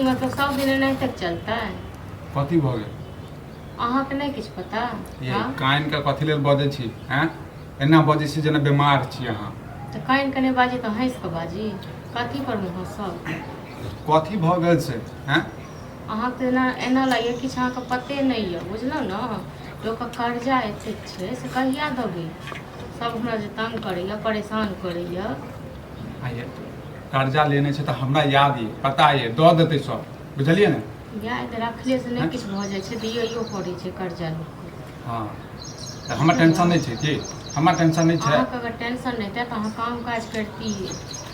मतलब सब दिन एनाहिते चलतै? कथी भऽ गेल? अहाँके नहि किछु पता? ये हँ? कान के कथी लेल बजै छी? हैं, एना बजै छी जेना बीमार छी अहाँ। तऽ कानि कऽ नहि बाजी तऽ हँसि कऽ बाजी? कथी पर मे हँसब? कथी भऽ गेल से? हैं? अहाँके एना एना लगैए किछु अहाँके पते नहि यऽ, बुझलहुँ ने? लोकके कर्जा एतेक छै से कहिया देबै? सब हमरा जे तंग करैए, परेशान करैए। आ ये कर्जा लेने छै तऽ हमरा याद ये, पता ये, दऽ देतै सब, बुझलियै ने? याद रखले से नहि किछु भऽ जाइ छै, दियैयो पड़ै छै कर्जा लोकके। हँ, तऽ हमर टेंशन नहि छै की? हमर टेंशन नहि छै? अहाँके अगर टेंशन नहि तऽ अहाँ काम काज करतियै।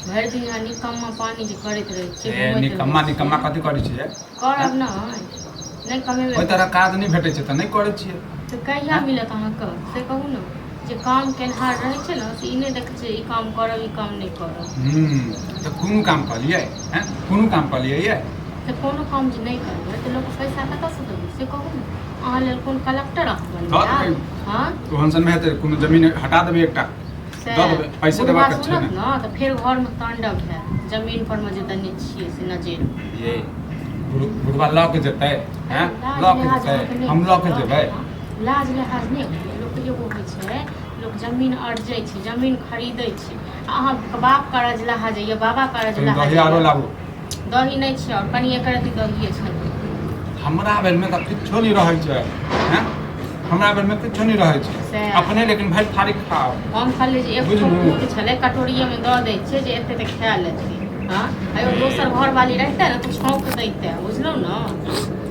भरि दिन अहाँ निकम्मा पानी जे करैत रहै छियै, ए घुमैत रहै निकम्मा निकम्मा छियै। कथी करै छियै? करब नहि, नहि कमेबै ओहि तरह काज नहि भेटै छै तऽ नहि करै छियै। तऽ कहिया मिलत अहाँके से कहू ने? जे काम केनहार रहै छै ने से ई नहि देखै छै ई काम करब, ई काम नहि करब। तऽ कोनो काम कऽ लियै? हैं, कोनो काम कऽ लियै ये? तऽ कोनो काम जे नहि करबै तऽ लोक पैसा कतऽसँ देबै से कहू ने? अहाँ लेल कोन कलेक्टर अहाँ दऽ बनबै? देबै। हँ, ओहन सनमे हेतै कोनो जमीन हटा देबै एकटा, से दऽ देबै, पैसे बुढ़बा देबाक छै सुनत ने। ने तऽ फेर घरमे तांडव हैत, जमीन पर मे जे देने छियै से नजरि। ये बुढ़बा लऽ के जेतै? हैं, लाज लऽ के लिहाज जेतै? अहाँके नहि हम लऽ के होइए? जेबै? लाज लिहाज नहि होइए? लोकके एगो होइ छै, लोक जमीन अरजै छै, जमीन खरीदै छै, आ अहाँके बाप करजलाहा जाइए, बाबा कनि करजलाहा दही आरो जाइए। लाबू। दही नहि छै, आओर कनि एक रत्ती दहिए छै। हमरा बेरमे तऽ किछो नहि रहै छै। हैं, हमरा बेरमे किछो नहि रहै छै। सएह। अपने लेकिन भरि थारी खाओ। हम खाली जे एक बुझलू? ठोप छलै, कटोरिएमे दऽ दै छियै जे एते तऽ खा लेतै। हँ, आ एगो दोसर घरवाली रहितै ने तऽ छौंक दैतै, बुझलहुँ ने?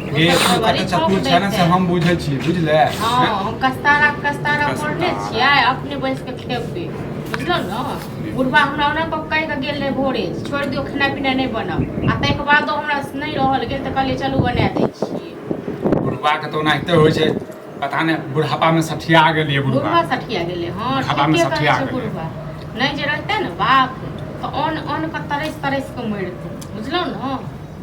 हे दोसर तू घरवाली कते छौंक चतुर छै ने से दैतै। हम बुझै छियै, बुझले? हँ, हम कस्तारा कस्तारा कस्तारा। पढ़ने छियै, अपने बैस कऽ खेबै, बुझलहुँ ने? बुढ़बा हमरा ओना कऽ कहि कऽ गेल रहै भोरे, छोड़ि दियौ, खेनाइ पिनाइ नहि बनब, आ ताहिके बादो हमरा नहि रहल गेल तऽ कहलियै चलू बना दै छियै। बुढ़बाके तऽ ओनाहिते होइ छै, पता नहि बुढ़ापामे सठिया गेलियै। बुढ़वा बुढ़बा सठिया गेलै। हँ, बुढ़ापामे ठीके कहै सठिया छै। गेलै। बुढ़वा नहि जे रहतै ने बाप तऽ अन्न अन्नके तरसि तरसि कऽ मरितै, बुझलहुँ ने?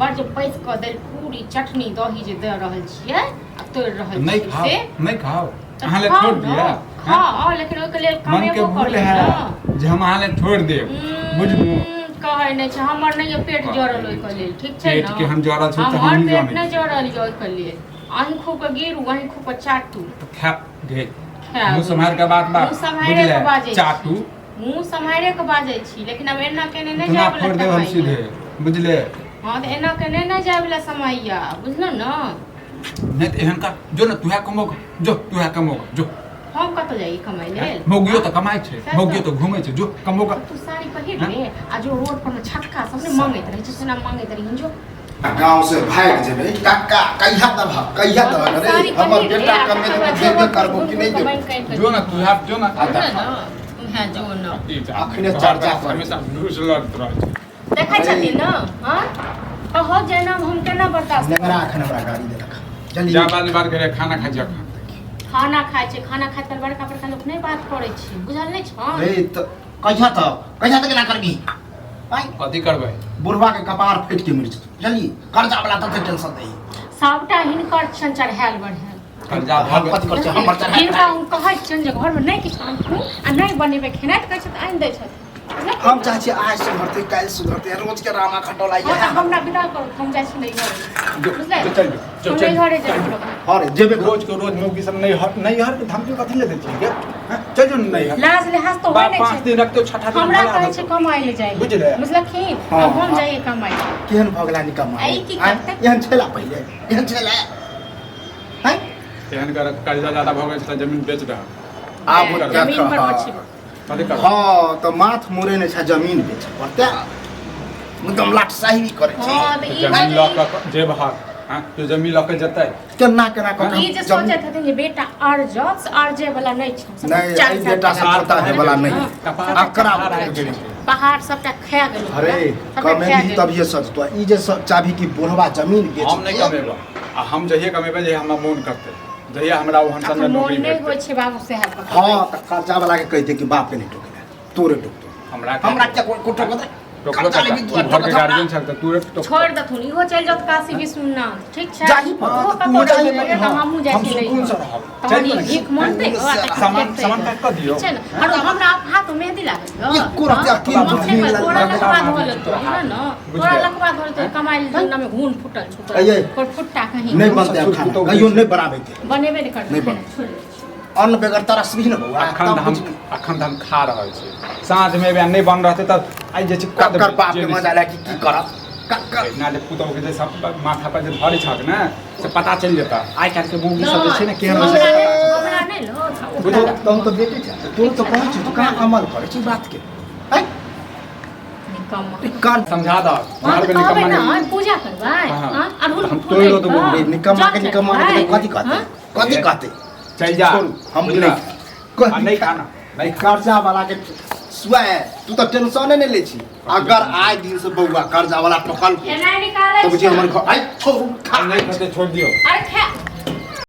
बड़ जे पैसि कऽ दैल पूरी चटनी दही जे दऽ रहल छियै आ तोड़ि रहल नहि छियै खाओ से। नहि खाओ, तऽ अहाँ लए खाउ छोड़ि ने। दिअ? खाउ, लेकिन ओहिके लेल मनके कमेबो भूल करू है ने। जे हम अहाँ लए छोड़ि देब, बुझलू? कहै नहि छै, हमर नहि यऽ पेट जरल ओहिके लेल, ठीक छै पेट ने? के हम जरल छी तऽ हमर हमही पेट जानै नहि छी। जरल यऽ ओहिके लेल। अहीं खूब कऽ गिरू, अहीं खूब कऽ चाटू। तऽ खा गे। खायब। मुँह सम्हारि के बात बात मुँह सम्हारे बुझले? के बाजै छी। चाटू। मुँह सम्हारे के बाजै छी, लेकिन आब एना केने नहि इतना जाय वाला फोड़ि देब हम समय सीधे, यऽ। बुझले? हँ, तऽ एना केने नहि जाय वाला समय यऽ, बुझलहुँ ने? नहि तऽ एहन का जो ने, तुहे कमो जो, तुहे कमो जो। हम कतऽ जाइए कमाइ लेल? मौगियो तऽ कमाइ छै। सएह तऽ। मौगियो तऽ घूमै छै, जो कमो। तू साड़ी पहिर ले आ जो रोड पर मे छक्का सब ने मांगैत रहै छै, सेना मांगैत रही जो। आ गाँव से भागि जेबै। काका, कहिया दबह, कहिया दबह रे? साड़ी हमर पहिर ले बेटा आ कमेतै तकर तऽ बाद देबे रोड पर करबो कि घुमि नहि घुमि कऽ देबो? मांगि काटि कऽ जो ने, तुहे जो ने। आ बुझल देखा। ने, उएह जो ने। अखने चर्चा करै हमेशा झूठ लड़त रहै छै। देखै छथिन ने? हँ, कहो जे एना हम केना बर्दाश्त नेंगरा एखन हमरा गाड़ी देलक, जल्दी। जा, बाद में बात करे, खाना खा जा खाना। खाना खाइ छै, खाना खाइत काल बड़का बड़का लोक नहि बात करै छै, बुझल नहि छौ? रे तऽ कहिया तक, कहिया तक एना करबी? आँय? कथी करबै? बुढ़वा के कपार फाटि के मरि जेतौ, बुझलियै? कर्जा वाला तते टेंशन दही। सबटा हिनकर छनि चढ़ायल बढ़ायल। कर्जा भऽ हम गेल। कथी करै छी? हमर चढ़ायल? हिनका हम कहै छियनि जे घरमे नहि किछु आनथुन आ नहि बनेबै खेनाइ, तऽ कहै छथि आनि दै छथिन। हम चाहै छियै आइ सुधरतै, काल्हि सुधरतै, रोज के रामा खटोला। हँ, तऽ इएह। हमरा विदा करू, हम जाइ छी नैहर। जो। बुझलै? जो, चल जो, जो, हम चल। नैहरे जाइ छी। अरे जेबे कर। रोज के रोज मौगी सब नैहर नैहर के धमकी कथी ले दै छियै गे? हैं? चल जो ने नैहर। लाज लिहाज तऽ होइ बाप नहि 5 छै। दिन रखतो, छठा दिन हमरा भगा कहै छै देतौ। कमाइ लए जाइ। बुझलै? बुझलखिन? हँ, आब हम हँ। जाइए कमाइ। केहन भऽ गेला निकम्मा? आ ई की आँय? करतै? एहन छेला पहिले, एहन छेला? आँय? एहन कर कर्जा ज्यादा भऽ गेल छै तऽ जमीन बेच दह। आब जमीन पर देख। अछि। कथी करबै? हँ, तऽ माथ मुड़ेने छै, जमीन बेचऽ पड़तै, एकदम लाटशाही करै छै। हँ, तऽ ई जमीन लऽ कऽ जेब हक? हँ, तू जमीन लऽ कऽ जेतै? केना केना कऽ ई जे सोचैत हेथिन जे बेटा अरजत, से अरजै वाला नहि छै। नहि, एहि बेटा से पोता होय वाला नहि। कपार अकरा कपार आबि गेल छै। पहाड़ सबटा खा गेल। अरे कमेबी तभिए सजतो। ई जे सब चाभी कि बुढ़वा जमीन बेच हम नहि कमेबो, आ हम जहिया कमेबै, जहिया हमरा मोन करतै, जहिया हमरा ओहन सन अखन मोन नौकरी नहि होइ भेटतै। छै बाबू साहेब के। हँ, तऽ कर्जा वाला के कहि दे कि बाप के नहि टोकेला, तोरे टोकतो। हमरा हमरा क्या कोई टोकतै? टोकलो कर्जा कता लेबी तू तू घर के टोकत हमरा। गार्जियन छल तऽ तू टोक छोड़ि देथुन इहो चलि जाओ काशी विश्वनाथ ठीक छै जाही पर, ओहो तू कतौ जाही रहबै, पर, तऽ हमहूँ जाइ हम छी सुकून से नैहर। रहब तहन चलि ई ने। भीख मांगतै सामान सामान पैक कऽ दियौ छै ने आरो हमरा हाथ में मेहंदी लागल यऽ। एको रत्ती हाँ? अकेल हम बुद्धि नहि नहि तोरा लागल। लकवा धऽ लेतौ है ने तोरा बुझलियै। लकवा धऽ लेतौ कमाइ धंधा में घून फुटल छौ तोरा। अये। पर फुट्टा कहीं नहि बनतै आब खाना कहियो नहि बनाबैके बनेबे नहि करतै नहि खाना, बनतै। छोड़ि दै छियै। अन्न बेगर तरसबही ने बौआ अखन तब तऽ हम बुझबही। अखन तऽ हम खा रहल छी साँझमे एबै आ नहि बन रहतै तऽ आइ जे छै कऽ कक्कर देबै बाप जे के नहि मजा छै। लै कि की करत कक्कर ना जे पुतहु के जे सब माथा पर जे धरै छक ने से पता चलि जेतऽ आइ काल्हि के मौगी सब जे छै ने केहन होइ हमरा छै नहि हमरा नहि लो तू तहन तऽ बेटी छै तोर तऽ कहै छी तू कहाँ अमल करै छी बात के आँय? निकम्मा ई कान समझा दऽ हाँ घर तऽ पे कहबै निकम्मा ने नहि पूजा करबै हाँ। हाँ अड़हुल हम के फूल तोड़ि आनि देबो। कऽ, रे निकम्मा के जल निकम्मा ने चढ़ेबै। कथी कहतै हाँ? कथी कहतै चलि जा छोड़ू हम बुझला? नहि आ नहि खाना नहीं कर्जा वाला के सुआए तू तऽ टेंशने नहि लै छी अगर आइ दिन से बौआ कर्जा वाला टोकल एना निकालै तऽ बुझी छै। हमर घर आइ छोड़ू खा नहि खेतै छोड़ि दियौ अरे खा।